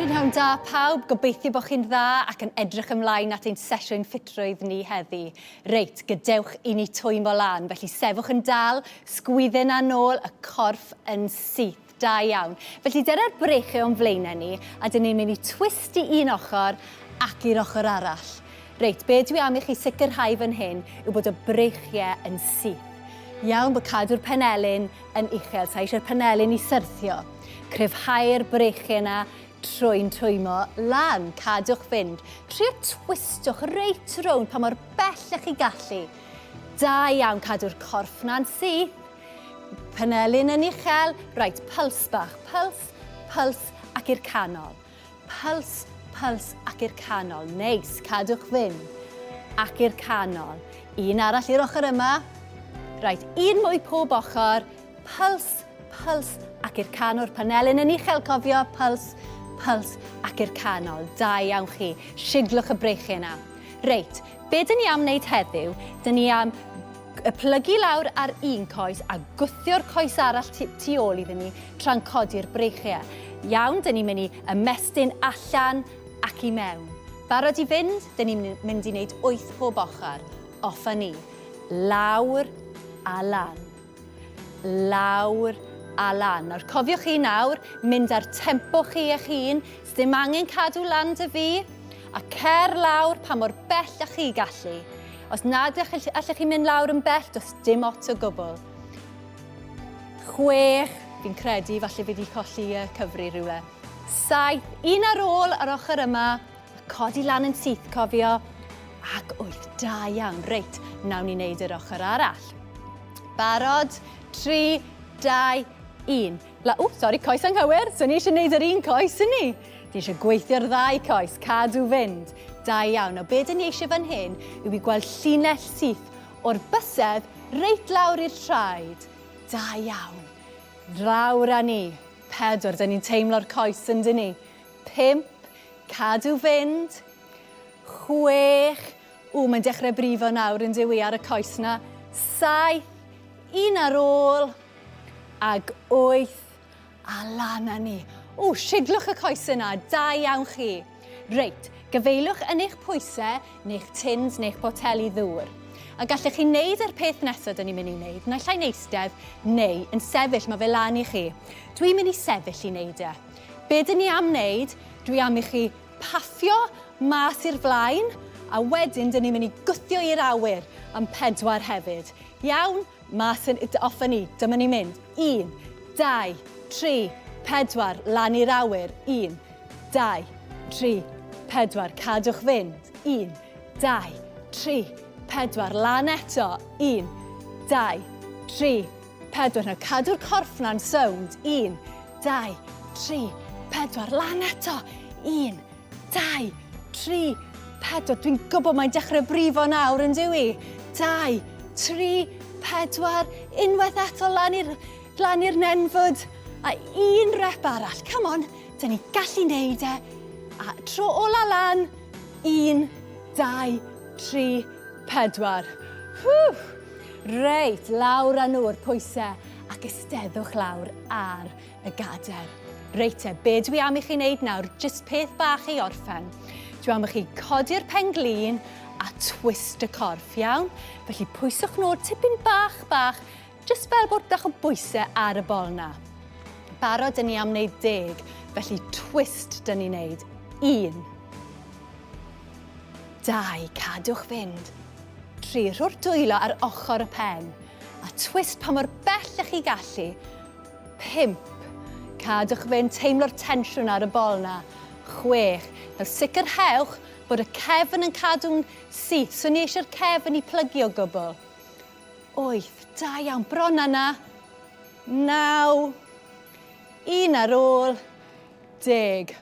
Prynhawn da pawb, gobeithio bod chi'n dda ac yn edrych ymlaen at ein sesiwn ffitrwydd ni heddi. Reit, gadewch i ni twymo lan, felly sefwch yn dal, sgwydden a nôl, y corff yn syth. Da iawn. Felly dyna'r breichiau o'n flaenau ni, a dyn ni'n mynd i twist i un ochr ac i'r ochr arall. Reit, be dwi am i chi sicrhau fan hyn yw bod y breichiau yn syth. Iawn, bod cadw'r penelin yn uchel, sa eisiau'r penelin i syrthio. Cryfhau'r breichiau yna trwy'n twymo lan. Cadwch fynd. Trio twistwch reit rownd pa mor bell ych chi gallu. Da iawn, cadw'r corff na'n syth. Penelin yn uchel. Reit, pyls bach. Pyls, pyls ac i'r canol. Pyls, pyls ac i'r canol. Neis, cadwch fynd. Ac i'r canol. Un arall i'r ochr yma. Reit, un mwy pob ochr. Pyls, pyls ac i'r canol. Panelyn yn uchel, cofio. Pyls, pyls ac i'r canol. Da iawn chi. Siglwch y breichiau yna. Reit, be dyn ni am wneud heddiw? Dyn ni am y plygu lawr ar un coes a gwthio'r coes arall tu, tu ôl iddyn ni tra'n codi'r breichiau. Iawn, dyn ni'n mynd i ymestyn allan ac i mewn. Barod i fynd? Dyn ni'n mynd i wneud wyth pob ochr. Off â ni. Lawr a lan. Lawr a lan. Nawr cofiwch chi nawr, mynd ar tempo chi eich hun, sdim angen cadw lan dy fi, a cer lawr pa mor bell â chi gallu. Os nad allech chi mynd lawr yn bell, does dim ots o gwbl. Chwech, fi'n credu, falle fi wedi colli y cyfri rhywle. Saith, un ar ôl ar ochr yma, a codi lan yn syth, cofio, ac wyth, da iawn. Reit, nawn ni wneud yr ochr arall. Barod? 3, 2, 1. La, ww, sori, coes anghywir. So ni eisiau gwneud yr un coes, yn ni? Ni eisiau gweithio'r ddau coes, cadw fynd. Da iawn. O be dyn ni eisiau fan hyn yw i gweld llinell syth o'r bysedd reit lawr i'r traed. Da iawn. Lawr â ni. Pedwar, dyn ni'n teimlo'r coes yn dyn ni. Pump, cadw fynd. Chwech, Ww, mae'n dechrau brifo nawr yn dyw i ar y coes na. Saith, un ar ôl, ag wyth, a lan â ni. Ww, siglwch y coes yna, da iawn chi. Reit, gyfeilwch yn eich pwysau, neu'ch tins, neu'ch poteli ddŵr. A gallech chi wneud yr peth nesaf dyn ni'n mynd i wneud, naill ai'n eistedd neu yn sefyll, mae fe lan i chi. Dwi'n mynd i sefyll i wneud e. Be dyn ni am wneud, dwi am i chi paffio mas i'r flaen, a wedyn dyn ni'n mynd i gwthio i'r awyr am pedwar hefyd. Iawn? Mas yn, off â ni. Dyma ni'n mynd. Un, dau, tri, pedwar, lan i'r awyr. Un, dau, tri, pedwar. Cadwch fynd. Un, dau, tri, pedwar. Lan eto. Un, dau, tri, pedwar. Nawr cadw'r corff na'n sownd. Un, dau, tri, pedwar. Lan eto. Un, dau, tri, pedwar. Dwi'n gwybod mae'n dechrau brifo nawr yn dyw i. Dau, tri, pedwar. Unwaith eto lan i'r lan i'r nenfwd. A un rep arall. Come on, dyn ni gallu neud e. A tro ola lan. Un, dau, tri, pedwar. Whew. Reit, lawr â nhw'r pwysau ac eisteddwch lawr ar y gader. Reit te, be dwi am i chi wneud nawr, jyst peth bach i orffen. Dwi am i chi codi'r pen-glin a twist y corff, iawn? Felly pwyswch nôl tipyn bach bach, jyst fel bod bach o bwysau ar y bol na. Barod dyn ni am wneud deg, felly twist dyn ni'n wneud. Un, dau, cadwch fynd. Tri, rho'r dwylo ar ochr y pen. A twist pa mor bell ych chi gallu. Pump. Cadwch fynd, teimlo'r tensiwn ar y bol na. Chwech. Nawr sicrhewch bod y cefn yn cadw'n syth. So ni eisiau'r cefn i plygu o gwbl. Wyth. Da iawn, bron yna. Naw. Un ar ôl. Deg.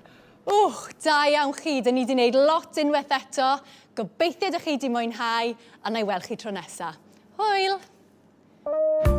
Wch, da iawn chi, dyn ni wedi gwneud lot unwaith eto. Gobeithio dych chi wedi mwynhau, a na i weld chi tro nesa. Hwyl!